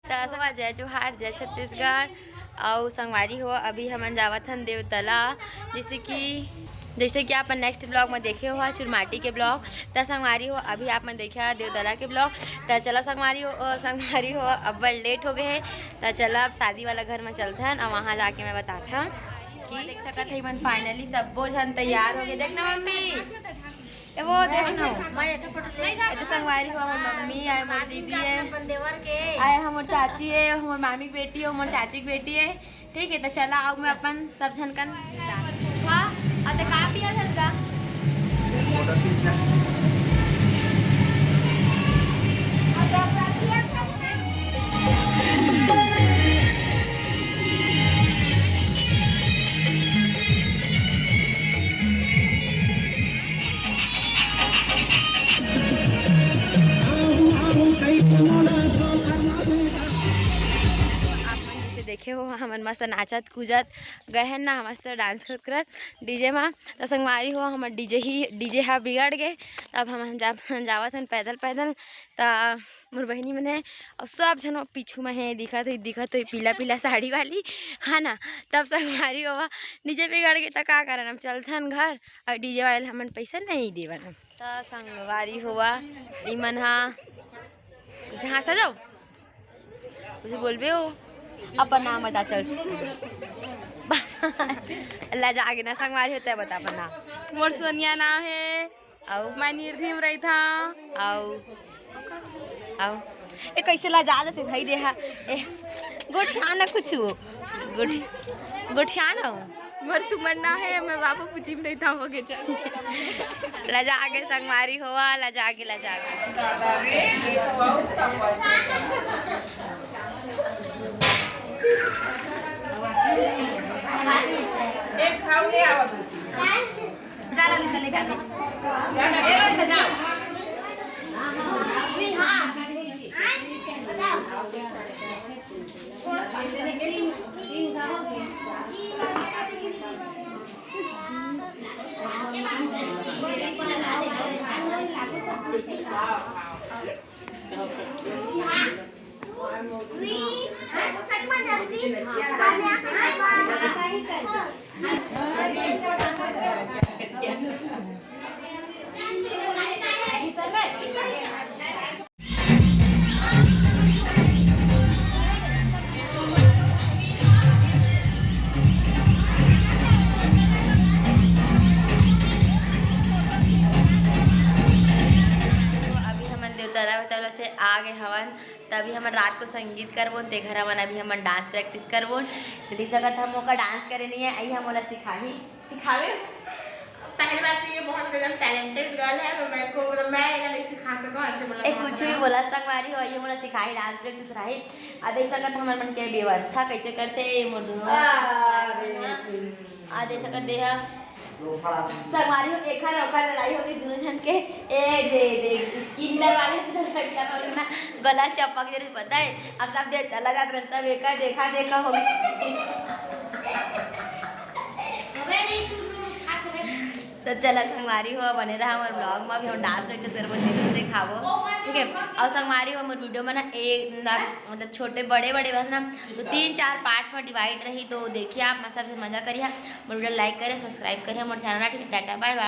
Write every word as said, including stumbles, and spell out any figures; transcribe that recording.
त संगवारी, जय जोहार, जय छत्तीसगढ़। अउ संगवारी हो, अभी हमन जावत हन देवतला, जैसे कि, जैसे कि अपन नेक्स्ट ब्लॉग में देखे हो, चुरमाटी के ब्लॉग। त संगवारी हो, अभी आप मन देखिया देवतला के ब्लॉग। त चला संगवारी हो, अ, संगवारी हो, अब्बड़ लेट हो गए हे। त चला अब शादी वाला घर में चलथन, अउ वहाँ जाके मैं बताथन कि देख सकत है, मन finally सब्बो झन तैयार हो गए। देख ना मम्मी, ए वो देख ना, ए तो संगवारी हो, हमर मम्मी आए, मोर दीदी है, अपन देवर के। आए हमर चाची है, हमर मामी के बेटी है, हमर चाची के बेटी है। ठीक है, तो चला, अब मैं अपन सब झन कन, हाँ, अउ ते का पिया झन का? आप मन जैसे देखे हो, हमन मस्त नाचत कूदत गए हन ना, मस्त डांस करत करत डीजे मा। तो संगवारी हो, हमर डीजे ही, डीजे हा बिगड़ गए। तब हम जा, जावत हन पैदल पैदल। त मोर बहिनी मन हे, अउ सब झन पीछू में हे, दिखत होई, दिखत होई, पीला पीला साड़ी वाली, है ना। तब संगवारी हो, डीजे बिगड़ गए, त का करन, हम चलथन घर, अउ डीजे वाले हमन पैसा नहीं देवन। त संगवारी हो, इमन हा, हाँ, सजाओ, कुछ बोलबे हो, अपन नाम बता, चल। लजा के ना संगवारी हो, तैं बता अपन नाम। मोर सोनिया नाम हे। अउ? मैं निर्धी में रहिथंव। अउ? अउ? ए, कैसे लजा देथे भाई देहा? ए, गोठिया ना कुछ हो। गोठ-, गोठिया ना हो। मोर सुमन नाम हे, मैं बाबू पुती में रहिथंव, हो गे चल। लजा के संगवारी होवा, लजा के, लजा के। अभी हमन देवतला, देवतला से आ गए हवन। त अभी हमन रात को संगीत करबोन, ते घर हमन अभी हमन डांस प्रैक्टिस करबोन। त देख सकत हम ओकर डांस करे नहीं है, आई हम ओला सिखाही, सिखावे। पहली बात तो ये बहुत गजब टैलेंटेड गर्ल है, तो मैं इसको, मतलब, मैं एला नहीं सिखा सकूं, ऐसे बोला ए, था कुछ भी हमने। बोला, संगवारी हो, ये मोला सिखाही, डांस प्रैक्टिस रही। आ देख सकत हमर मन के व्यवस्था कैसे करथे, ये मोर दोनों। अरे। आ देख सकत देहा। संगवारी हो, एखर ओकर लड़ाई होगी दोनों झन के। ए दे दे, स्किनर वाले इधर बैठा था ना, गला चपक दे रही, पता है? अब सब दे चला जात रहे, सब एका देखा देखा हो गई। तो चला संगवारी हो, बने रहा हमारे ब्लॉग में। अभी हम डांस प्रैक्टिस करबो, देखो, दिखाबो, ठीक है? और संगवारी हो, मोर वीडियो में ना एक ना, मतलब, छोटे बड़े बड़े बस ना, तो तीन चार पार्ट में डिवाइड रही, तो देखिए आप, मैं सबसे मजा करिए। मोर वीडियो लाइक करें, सब्सक्राइब करें मोर चैनल, ठीक है? टाटा, बाय बाय।